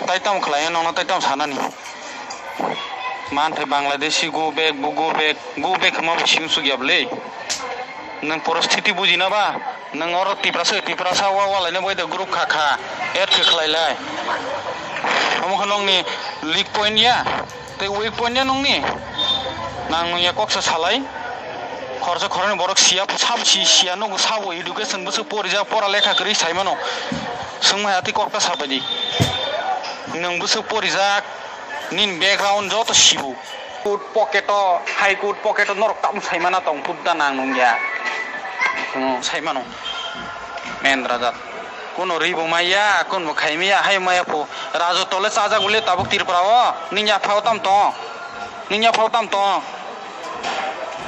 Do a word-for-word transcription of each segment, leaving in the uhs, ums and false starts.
Tai tamo khlai, nongno tai tamo sanani? Manthai Bangladeshi go back, bo go back, go back hwnma bo simi suk ya bwle. Nwng porosthiti bujina ba? Nwng oro Tiprasa, Tiprasa wa, wa laina bai da group kha kha, add khe khlai lai. Omo khe nongni leak point ya, tei weak point ya nongni? Nang nung ya kok sa salai. Khorsa khorani borok siya, sabo si siya, nugo sabo education bwswk porijak, pora lekha kwrwi sai mano. Swngma ya tei kok ta sabai di. Nwng bwswk porijak, nini background joto sibo. Court pocket o, High Court pocket o norok tamo sai mana tong, kudda nang nung ya. Hmm, sai mano. Mendra jat. Kuno ri bo maya, kun bo khai maya, hai maya pho. Rajo tole chajak bole tabuk Tripura o. Nini ya phao tam tong. Nini ya phao tam tong.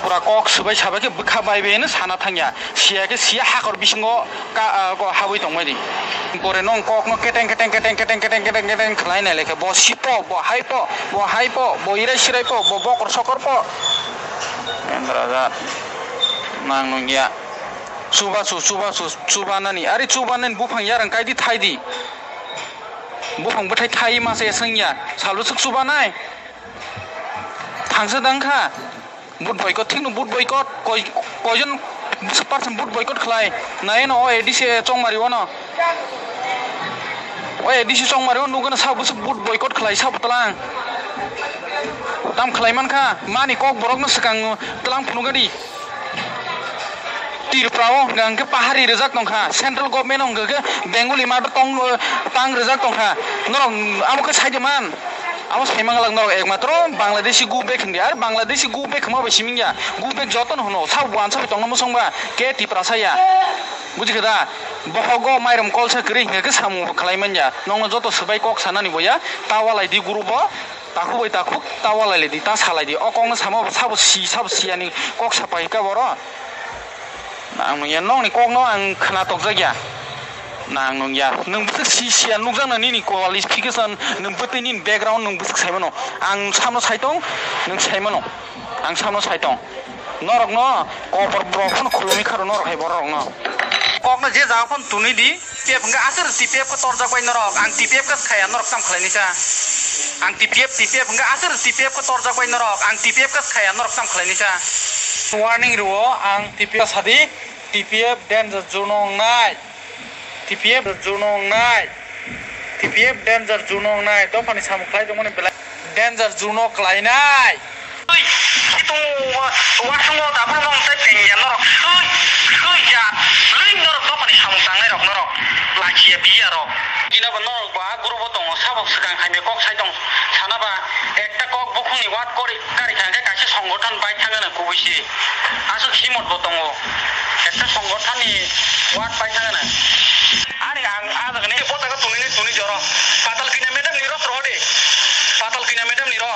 Pura kok swbai sabai khe bwkha bai bai no sana thangya. Siya khe siya hakor bisingo ka, ah, ko habwi tongmani. Pore nong kokno keteng, keteng, keteng, keteng, keteng, keteng, keteng khlai nai lekhe. Bo sipo, bo haipo, bo haipo, bo irai sirai po, bo bokor sokor po. Endra jat. Nang nung ya. Chuba su, chuba su, chuba nani. Ari chuba nani buphang yarang kaidi thaidi. Buphang bwthai thai masa ya sengya. Salbwswk chuba nai. Thangsa dang kha. Vote boycott, thikno vote boycott. Koi, koijon person vote boycott khlai? Nai no, o A D C chongmari o no. O A D C chongmari o nugano sabo se vote boycott khlai, sabo tlang. Tam khlai man kha, mani kok borok no swkang tlang phunukgadi. Tripura o hwnkha hwnkhe pahari rijak tongkha, central government o hwnkha khe Bengali mother tongue, tang rijak tongkha. Norok amo khe saidi man. Abo sai manglak norok ekmatro Bangladeshi go back hindi, ar Bangladeshi go back hwnma bai siming ya, go back joto no hwno, sabo wansa bai tongna mwswng ba, ke Tiprasa ya. Buji khe da? Bohogo mairum kolsa kwrwi hwnkhe khe samung bo khlai man ya. Nokno joto swbai kok sanani bo ya, ta walai di guru bo, takhuk bai takhuk ta walai lai di, ta salai di. O kokno sama bo sabo si, sabo si ani kok sapai kha boro. Ang nungya nokni kokno ang khna tokjak ya. Nang nungya. Nwng bwswk si siya nukjakna nini qualification, nwng bwtwi nini background nwng bwswk sai mano. Ang samno sai tong, nwng sai mano. Ang samno sai tong. Norokno kobor borok phano khulumwi kharo norok hai borokno. Kokno je jaga phano tunui di. T P F hwnkhe aswk T P F khe torjak bai norok. Ang T P F khe khaya norok tam khlainisa. Ang T P F, T P F hwnkhe aswk T P F khe torjak bai norok. Ang T P F khe khaya norok tam khlainisa. Warning rwo ang T P F sadi. T P F danger zone wngnai. T P F danger zone wngnai. T P F danger zone wngnai. Dophani samung khlai tongmani belai danger zone o klainai. Ui, itung wa-, wasung o dabur mong tei tengya norok sui, sui ya. Lui norok dophani samung tangnai rok norok. Lachiya biya rok. Kina bo norok ba guru bo tongo sabo swkang hai kok sai tong sana ba ekta kok bukhungni wat kori. Kari kha hwnkhe kaisa songgothon bai thangna kubui se. Aswk himot bo tongo. Ekta songgothon ni word bai thangna. Ani ang ah jaga ni botaka tuni ni tuni joro. Patal kina madam ni ro sroho de. Patal kina madam ni ro.